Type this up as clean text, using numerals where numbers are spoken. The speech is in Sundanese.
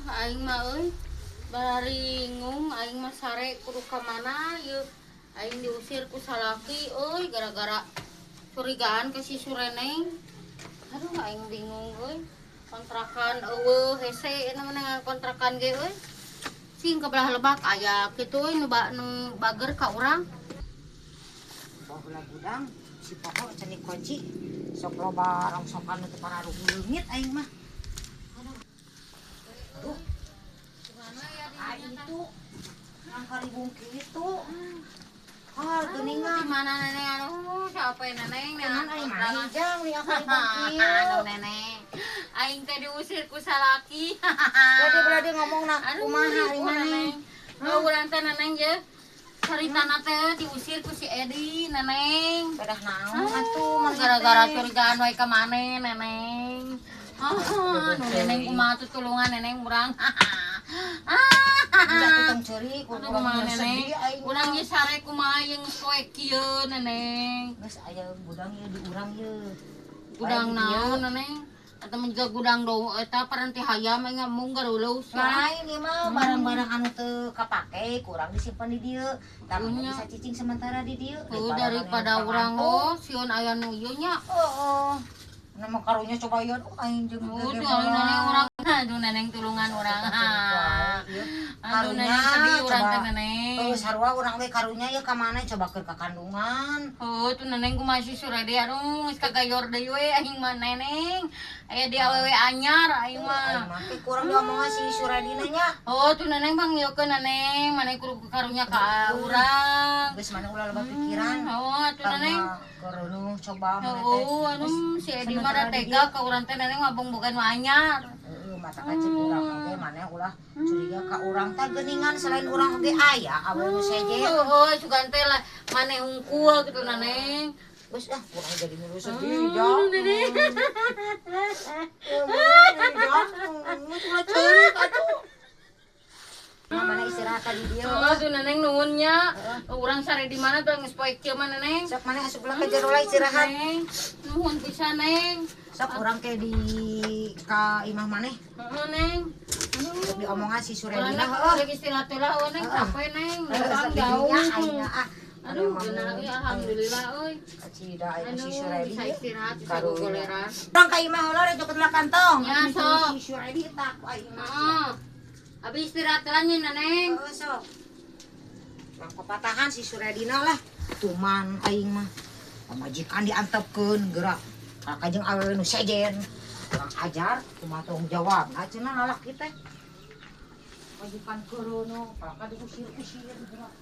Aing mah euy. Bararingung aing mah sare kudu ka mana ieu. Aing diusir ku salaki euy gara-gara curigaan ke si Sureneng. Aduh, aing bingung euy. Kontrakan eueuh hese eta mah kontrakan ge euy. Sing ke belah lebak aya kitu euy nu nu bager ka urang. Baheula gudang si Poho can dikunci sok loba rongsokan nu teu pararuh leungit aing mah. Aduh. Aing itu ngangkaribung kitu. Hal geuningan di mana neneng, aduh capek neneng. Neneng aing mah hijang di angkaribung kieu. Aduh neneng, aing teh diusir ku salaki. Berarti ngomongna kumaha ari maneh? Oh, urang teh neneng ye. Caritana teh diusir ku si Edi neneng. Pedah naon atuh gara-gara curigaan wae ka maneh neneng. Ah, nu neneng kumaha tuh tulungan neneng urang. Tong ceurik kumaha neneng. Urang ye sare kumaha jeung poe kieu neneng. Geus aya gudang ieu di urang ieu. Gudang naon neneng? Eta mah juga gudang do eta paranti hayam aing mung garuleus. Lain ieu mah barang-barang anu teu kapake kurang disimpan di dieu. Tah bisa cicing sementara di dieu. Daripada urang oh sieun aya nu ieu nya. Heeh. Nama karunya coba ieu aing jeung gede. Neneng urang aduh neneng tulungan urang. Aduh neneng sedih urang teh neneng. Heuh sarua urang we karunya ieu ka mana coba keur ka kandungan. Heuh tuh neneng kumaha si Suredi aduh geus kagayor deui we aing mah neneng. Aya di awewe anyar aing mah. Aing mah kurang diomongan si Suredina nya. Oh tuh neneng panggilkeun neneng maneh kudu karunya ka urang. Geus maneh ulah loba pikiran. Oh tuh neneng. Kerenuh coba maneh teh. Oh aduh si Edi mah da tega ka urang teh neneng mah bongbogan nu anyar. Heeh mata kacek urang oge maneh ulah curiga ka urang teh geuningan selain urang oge aya awewe nu sejen. Heuh sugan teh lah maneh hungkul kitu neneng. Geus ah urang jadi milu sedih jang. Neneng. Ulah ceurik atuh. Mana istirahat tadi dia. Oh, tuh neneng nuhun nya. Urang sare di mana tuh geus poe kieu mah neneng. Sok maneh asup lah ka jero lah istirahat. Neng, nuhun pisan neng. Sok urang ke di ka imah maneh. Heeh neng. Aduh diomongan si Suredina heuh. Lagi istirahat lah heuh neng capek neng. Urang jauh. Aduh, benar euy alhamdulillah euy. Kacida aing si Suredi. Bisa istirahat bisa gogoleran. Urang ka imah heula rek cokot lah kantong. Ya sok. Si Suredi tak ku aing mah. Heeh. Abi istirahat lah nya neneng. Heeh sok. Urang papatahan si Suredina lah. Tuman aing mah. Pamajikan diantepkeun geura. Kakak jeung awewe nu sejen. Urang ajar kumaha tanggung jawabna cenah lalaki teh. Majikan keureuneuh, palaka diusir-usir geura.